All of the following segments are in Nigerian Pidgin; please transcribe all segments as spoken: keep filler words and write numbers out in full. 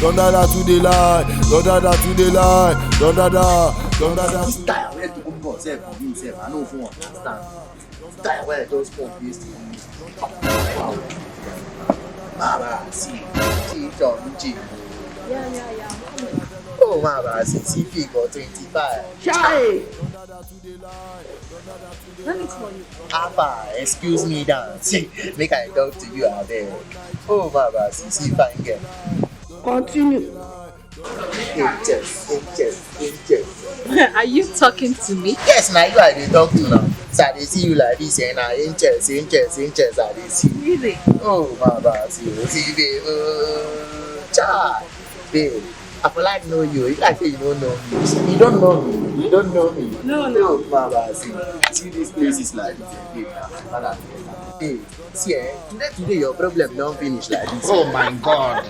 Don Dada to the lie, Don Dada to the lie, Don Dada, Don Dada. This time wey to come sef for me sef, I no even understand. This time wey I just come this thing. Wow. Mama, see, see, John, see. Yeah, yeah, yeah. Oh, Mama, see, see, figure twenty-five. Chai! Let me call you. Alpha, excuse me, down. See, make I talk to you, abeg. Oh, Mama, see, see, fine girl. Continue. Angels, angels, angels. Are you talking to me? Yes, na you I dey talk to now. So I dey see you like this, eh? Na angels, angels, angels I dey see. Really? Oh, Mama, see, see, babe. Oh, child, babe. I for like know you. You like say you don't know me. You don't know me. You don't know me. No, no. Oh, Mama, see, see this place is like this, eh, babe. Father, babe. See, eh, today, today your problem don't finish like this. Oh my God.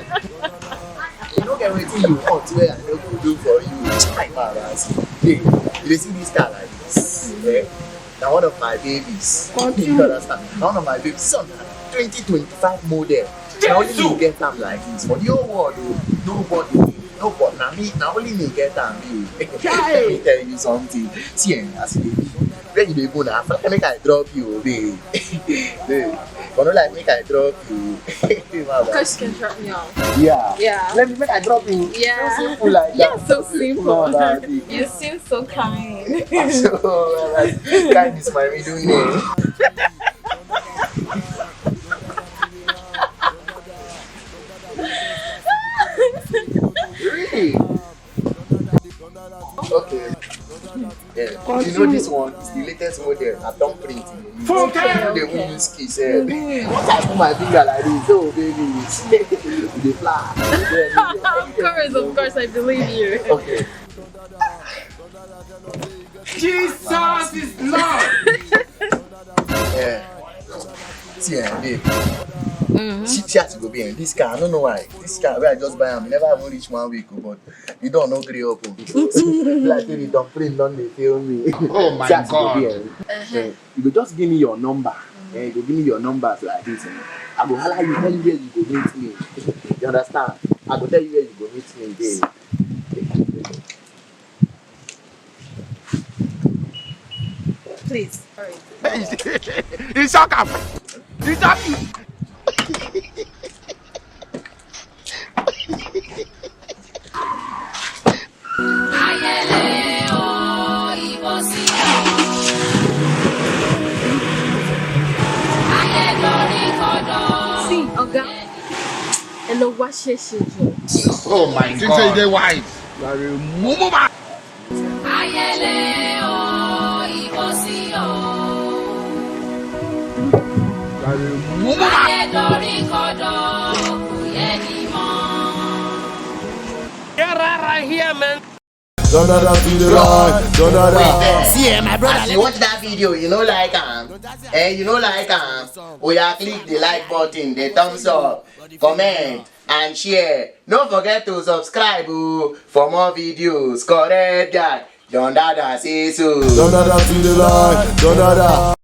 You no get wetin you want wey I no go do for you. Chai, Mama, see. Hey, you dey see this car like this? Eh? Na one of my babies. Continue. You understand? Na one of my babies. This one na twenty twenty-five model. Na only me get am like this. For the whole world, oh, nobody, nobody. Na me, na only me get am. Hey. Chai. Let me tell you something. See, eh, as e dey be, where you dey go now? I feel like make I drop you, oh, babe. Babe, but no like make I drop you. Of course, you can drop me off. Yeah. Yeah. Let me make I drop you. Yeah. So simple like that. Yeah, so simple. Mama, babe. You seem so kind. So, like, kind is my middle name. Really? Okay. Yeah. You know this one is the latest model. I don't print it. Fuck. They will use kiss. Eh. Once I put my finger like this, oh baby, they fly. Of course, of course, I believe you. Okay. Jesus is Lord. Yeah. See, eh, babe. Mm-hmm. She, she has to go be in this car. I don't know why. This car where I just buy am, never even reach one week, but you don't know gree up. Oh. Like say the dumpling don dey fail me. Oh my God. She has to go be in. Uh-huh. Eh, you go just give me your number. Eh, you go give me your numbers like this. Eh. I go holler you, tell you where you go meet me. You understand? I go tell you where you go meet me. Babe. Please, hurry. He shock am. He shock you. See, Oga, hello, what she she do? Oh my God. Think say you dey wise. You are a mumu man. Ayẹlẹ o, ìbò sí o. Ayé dorí kodò, kò yé ni mọ́. Get right, right here, man. Don Dada to the right, Don Dada. See, eh, my brother, as you watch that video, you know like am. Eh, you know like am. Oya, click the like button, the thumbs up, comment, and share. No forget to subscribe, oh, for more videos. Correct guy. Don Dada say so. Don Dada to the right, Don Dada.